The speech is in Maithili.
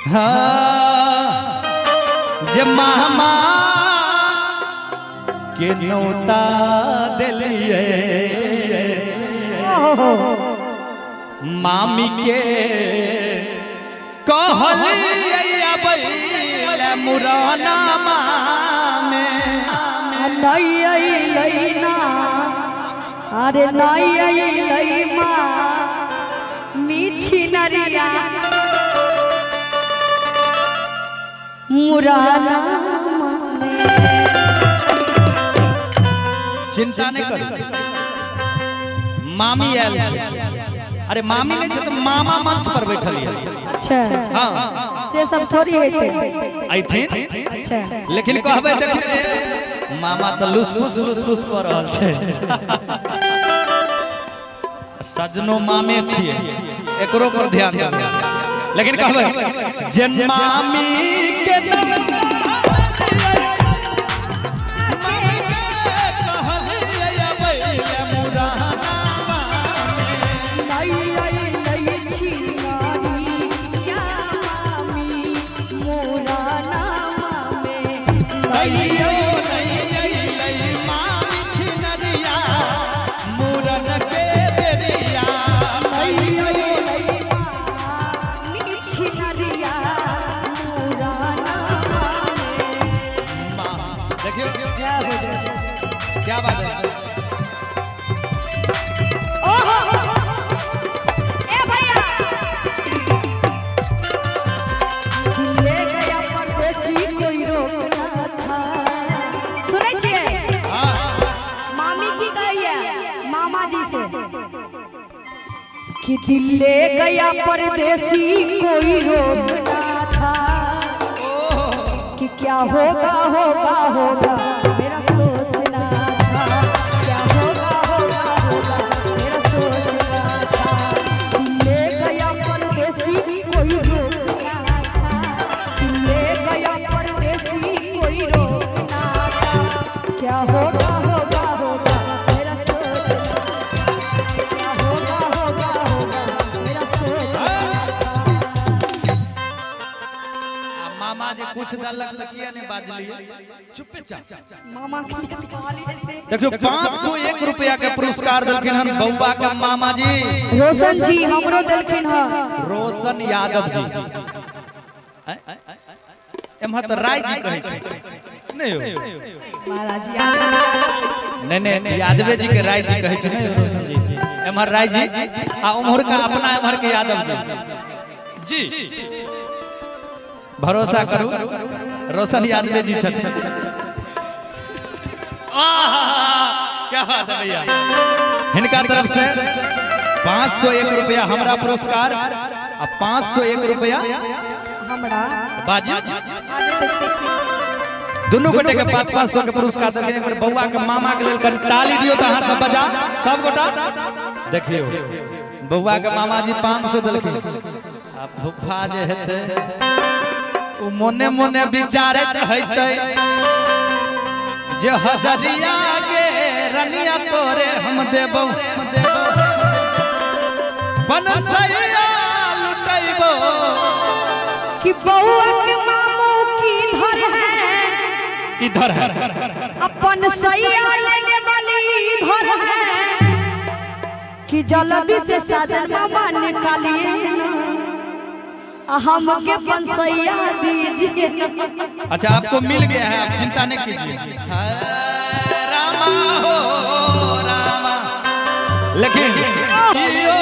हाँ जे मामा के नौता देलिए, मामी के कहलिए अबै मुराना मामे। नहीं अइलै ना, अरे नहीं अइलै माँ मीठी नरिया मुराना मामे। चिंता नहीं करू, मामी आयल छै। अरे मामी नहीं छै तऽ मामा मंच पर बैठल ये। अच्छा। हाँ से सब थोड़ी हेतै। अइथिन। अच्छा। लेकिन कहबै देखियौ मामा तऽ लुसफुस लुसफुस कऽ रहल छै। सजनो मामे छियै, एकरो पर ध्यान देबै। लेकिन कहबै जे मामी के क्या बात है। ओहो ए भैया ले गया परदेसी कोई रोकना था। सुनै छियै? हां। मामी की कहैया मामा जी से कि दिल ले गया परदेसी कोई रोकना था, कि क्या होगा होगा होगा मेरा सोचना था, क्या होगा होगा होगा मेरा सोचना था। ले गया परदेसी कोई रोकना था, ले गया परदेसी कोई रोकना था, क्या होगा होगा होगा मेरा सोचना था, क्या होगा होगा होगा मेरा सोचना था। मामा जे कुछ दलक त किया नहीं बाजलिए, चुप्पे चाप। मामा के कहलिए से देखियो 501 रुपया के पुरस्कार दलखिन हन बउआ के मामा जी रोशन जी, हमरो दलखिन हन रोशन यादव जी। एम्हर त राय जी कहै छै नहीं हो महाराज यादव नहीं नहीं यादवे जी के राय जी कहै छै नहीं रोशन जी। एम्हर राय जी आ उम्हर का अपना एम्हर के यादव जी जी। भरोसा करू रोशन यादव जी छथिन। क्या बात है भैया। हिनका तरफ से 501 रुपया हमरा पुरस्कार आ 501 रुपया हमरा बाजी दोनों गोटे के 500-500 के पुरस्कार देलखिन। एक बेर बउआ के मामा के लेल कनि ताली दियो त अहाँ सब बजा सब गोटा। देखियो बउआ के मामा जी 500 देलखिन आ फुफा जे हेतै उ मोने मोने विचारत हेतै जे हजरिया गे रनिया तोरे हम देबौ बनसैया लुटैबो कि बउआ के मामू किधर है, इधर है अपन सैया लेने वाली इधर है, कि जल्दी से साजन मामा निकालिए ना हमके बनसैया दीजिए। अच्छा आपको मिल गया है, आप चिंता नहीं कीजिए। रामा हो रामा। लेकिन यो